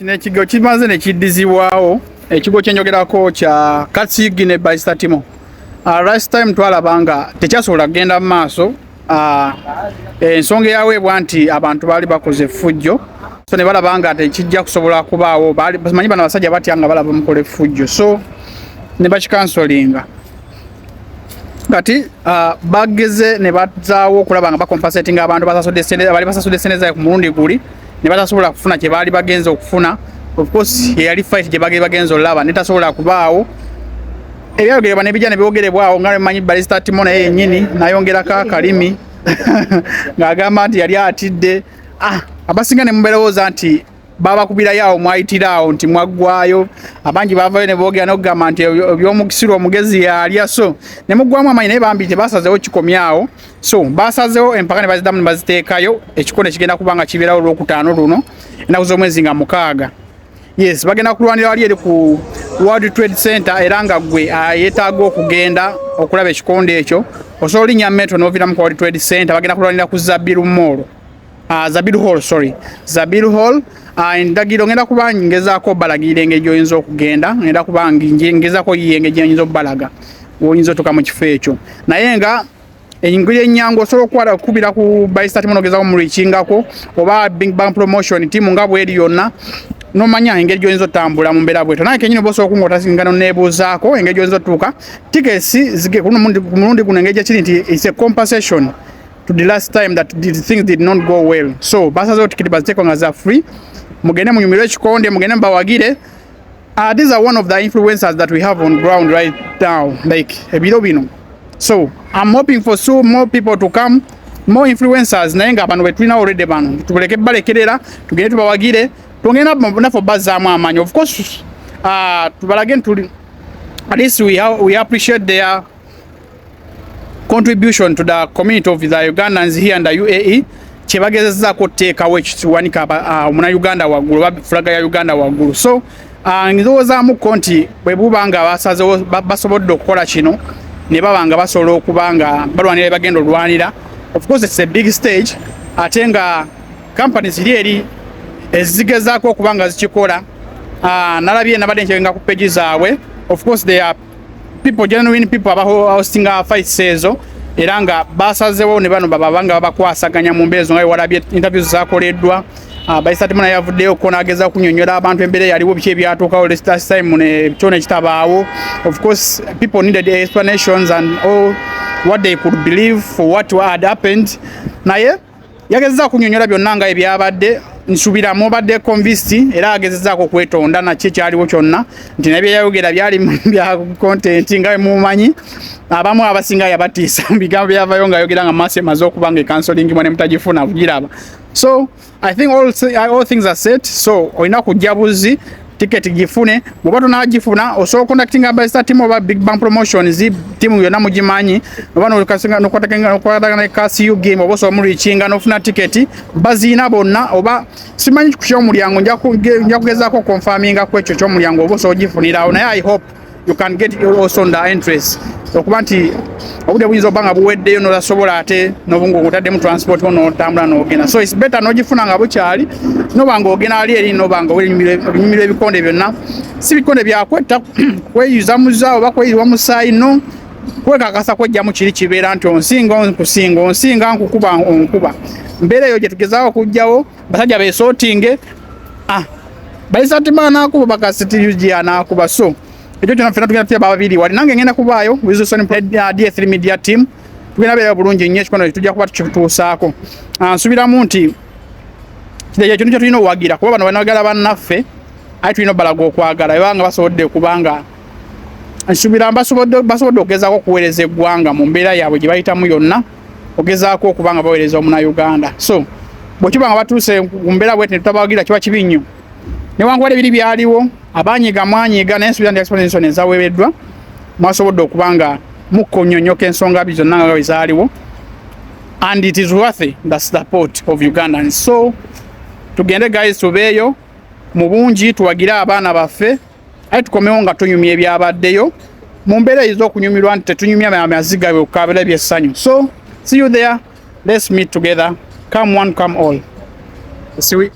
Kino ekigo kimaze ne kiddizibwawo. Ekigo kyenjogerako kya Kats UG ne Barista Timo. Last time twalaba nga tekyasobola kugenda mu maaso. Ensonga eyaweebwa nti abantu baali bakoze effujjo, so ne balaba nga tekijja kusobola kubaawo. Manyi bano abasajja batya nga balaba mukola effujjo, so ne bakicancelinga. Kati bageze ne bazaawo okulaba nga bacompensatinga abantu basasudde sente, abali basasudde sente zaabwe ku mulundi guli ne batasobola kufuna kye baali bagenze okufuna. Of course yeyali fight gye bagere bagenze olaba netasobola kubaawo. Ebyayogerebwa ne bijja ne byogerebwawo nga manyi Barista Timo naye yennyini nayongerako akalimi ng'agamba nti yali atidde. Abasinga ne muberowooza nti babakubirayo awo, mwayitira awo nti mwaggwayo. Abangi bavayo ne boogera n'okugamba nti ebyomukisiru omugezi yalya, so ne muggwamu amanyi. Naye bambi tebasazeewo kikomyawo, so basazeewo empaka ne baziddamu ne baziteekayo. Ekikono kigenda kuba nga kibeerawo Olwokutaano luno, ennaku z'omwezi nga 6. Yes, bagenda kulwanira wali eri ku World Trade Center, era nga gwe yeetaaga okugenda okulaba ekikonde ekyo, osobola olinnya metro n'oviiramu ku World Trade Center. Bagenda kulwanira ku Zabiru Mall, Zabiru Hall, sorry, Zabiru Hall. Endagiriro ngenda kuba ngezaako obalagirira engeri gy'oyinza okugenda. Ngenda kuba ngezaako yiye engeri gy'oyinza okubalaga woyinza otuuka mu kifo ekyo. Naye nga engeri ennyangu, osobola okukwata okukubira ku Barista Timo n'ogezaako mureachingako, oba Big Bang Promotion team nga bweri yonna, nomanya engeri gy'oyinza otambula mu mbeera bwetyo. Naye kenyini oba osobola okunga otasingana neebuuzaako engeri gy'oyinza otuuka. Tickets ku mulundi guno, engeri gyekiri nti it's a compensation to the last time that the things did not go well, so basazeewo tikiti baziteeko nga za free. Mugende munyumirwe ekikonde, mugende mubawagire. These are one of the influencers that we have on ground right now, like ebiro bino. So I'm hoping for so more people to come, more influencers. Naye nga bano betulina already, bano tuleke balekerera, tugende tubawagire, twongere naffe bazzaamu amaanyi. Of course tubalage nti tuli, at least we appreciate their contribution to the community of the Ugandans here in the UAE. Kyebagezezzaako okuteekawo ekiwanika omunauganda waggulu oba fulaga ya Uganda waggulu. So ndowoozaamuko nti bwe buba nga basazewo basobodde okukola kino ne baba nga basobola okuba nga balwanira bagenda olwanira. Of course it's a big stage, ate nga companies ziri eri ezigezaako okuba nga zikikola. Nalabye nabadde ncheckinga ku page zaabwe. Of course they are people, genuine people abahostinga fights ezo, era nga basazewo ne bano baba nga babakwasaganya mu mbeera ezo nga walabye interviews zakoleddwa. Barista Timo naye yavuddeyo ko n'ageza okunyonnyola abantu embeera eyaliwo, biki ebyatuukawo last time ne kyona ekitabaawo. Of course people needed explanations and all what they could believe for what had happened. Naye yagezezza okunyonnyola byonna nga ebyabadde. Nsuubira mubadde convinced, era agezezzaako okwetonda naki ekyaliwo kyonna, nti naye byeyayogera byali bya content. Nga mumanyi, abamu abasinga yabatiisa mu bigambo byavayo ng'ayogera nga maaso emaze okuba nga ecancelingibwa ne mutagifuna kugiraba. So I think all things are set, so olina kujja buzi ticket gifune. Bw'oba tonagifuna, osobola contactinga Barista Team oba Big Bang Promotions team yonna mugimanyi, oba nokwatagana ne Kats UG, oba osobola mureachinga n'ofuna ticket. Baziina bonna, oba simanyi ku kyomulyango, nja kugezaako confirminga ku ekyo kyomulyango, oba osobola ogifunirawo. Naye I hope you can get also on the entrance, okuba nti obudde buyinza okuba nga buweddeyo notasobola, ate nobunga otaddemu transport notambula nogenda. So it's better nogifuna nga bukyali, noba nga ogenda ali eri, noba nga obinyumirwa ebikonde byonna. Si bikonde byakwetta kweyuza muza oba kweyiwa musaayi, no kwekakasa kwejjamu kiri kibeera nti onsinga onkusinga, onsinga nkukuba onkuba. Mbeera eyo gye tugezaako okugjawo. Basajja besortinge. Barista Timo anakuba, baKats UG anakuba, so ekyo kyonna ffenna tugenda tutya babiri wali. Nange ngenda kubaayo, Wilson, DA3 Media Team, tugenda beera bulungi nnyo. Ekikono tujja kuba tukituusaako. Nsubiramu nti kino ekintu kye tulina owagira, kuba bano banagala bannaffe, aye tulina obalaga okwagala ebanga basobodde, kubanga nsubira basobodde okugezaako okuweereza eggwanga mu mbeera yaabwe gye bayitamu yonna, ogezaako okuba nga baweereza omunauganda. So bwe kiba nga batuuse mu mbeera bweti ne tutabawagira, kiba kibi nnyo, newankubadde biri byaliwo. Abanyiga mwanyiga, naye nsubira nti explanation ezaweereddwa mwasobodde okuba nga mukonyonyoka ensonga bi zonna nga bwe zaaliwo, and it is worth the support of Ugandans. So tugende guys, tubeeyo mu bungi, tuwagire abaana baffe, aye tukomewo nga tunyumya ebyabaddeyo mu mbeera eyinza okunyumirwa, nti tetunyumya amaziga okukaabira byessanyu. So see you there, let's meet together. Come one, come all. See we